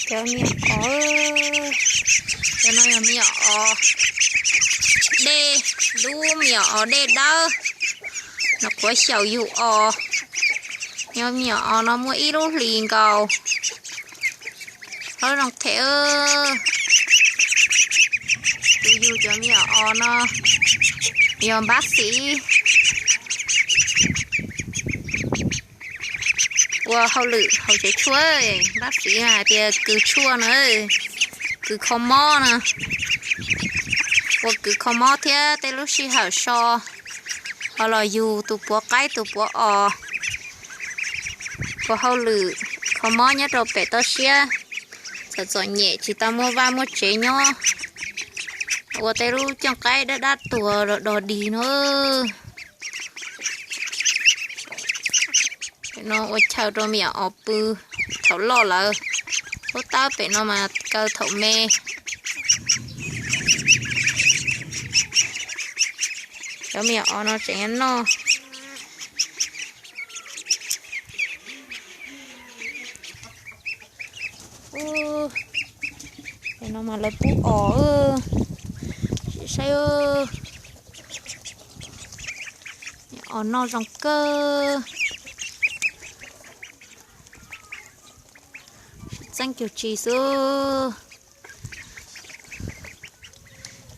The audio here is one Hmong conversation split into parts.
Cov me nyuam os, cov no yog me nyuam os dej dub, me nyuam os dej dawb, nws qhuav xyaum yug os. Yog me nyuam os no muaj ib lub hlis nkaus, lub zoo them. Tus yug cov me nyuam os no yog npab xiv ua hauj lwm hauv tsev tshuaj. Npab xiv hais tias kws tshuaj na, kws kho mob na, ua kws kho mob thiab tej lub sij hawm so ho los yug tus puav qaib tus puav os, ua hauj lwm kho mob nyob rau pem toj siab, txom txom nyem tsis tau muaj vaj muaj tsev nyob, ua tej lub cooj qaib dab dab tuag los dog dig no. Pem no ua chaw rau me nyuam os pw, thaum loj lawm lub tawb pem no mas kaw thaum me. Cov me nyuam os no tseem noj. Ub, no mas lawv pub os, sim saib, os noj zoo kawg. Txeeb cuag tsis xwb.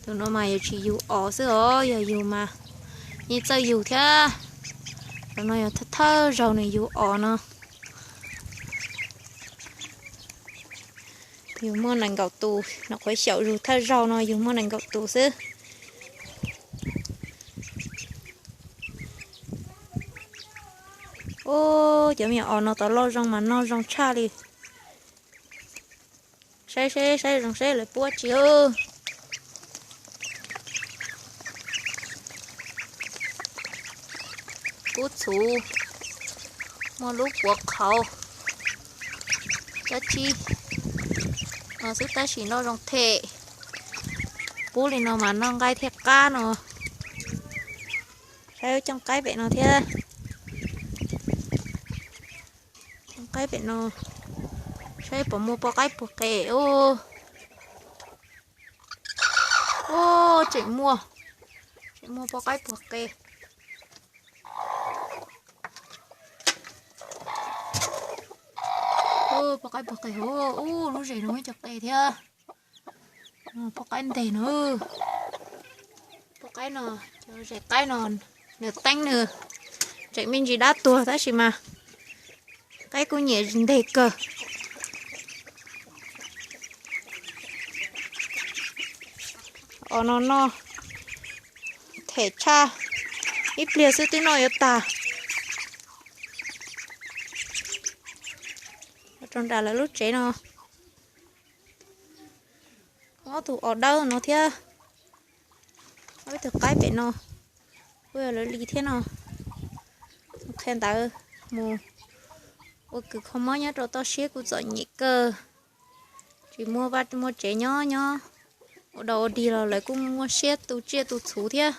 Tus no mas yuav tsis yug os xwb os, yog yug mas yeej txawj yug thiab. Tus no yog thawj thawj zaug nws yug os no. Yug muaj nees nkaum tus, nws qhuav xyaum yug thawj zaug no yug muaj nees nkaum tus xwb. Ub, cov me nyuam os no tau loj zoo mas noj zoo tshaj li. Saib seb, saib zoo seb lawv pub tsi. Pub txhuv, muaj lub puav qhauv, dab tsi no xwb tab sis noj zoo them. Pub li no mas noj nqaij thiaj qab no. Saib cooj qaib pem no thiab. Cooj qaib pem no, saib puas muaj poj qaib puag qe. Ub, tseem muaj, tseem muaj poj qaib puag qe. Poj qaib puag qe, ub, lub zes no muaj cov qe thiab. Poj qaib nteg no, poj qaib no, cov zes qaib no, nws teeb nws tseem me ntsis dab tuag tab sis mas qaib kuj nyiam nteg kawg. Os no noj them tshaj, ib pliag xwb twb noj yuav tag. Rau nram lawv lub tsev no, ob tug os dawb no thiab, ob tug qaib pem no, kuj yog lawv li thiab no. Qhia ntawd mus ua kws kho mob nyob rau toj siab kuj txom nyem kawg, tsis muaj vaj muaj tsev nyob nyob, ua dog ua dig los lawv kuj muaj siab tu tsiaj tu txhuv thiab.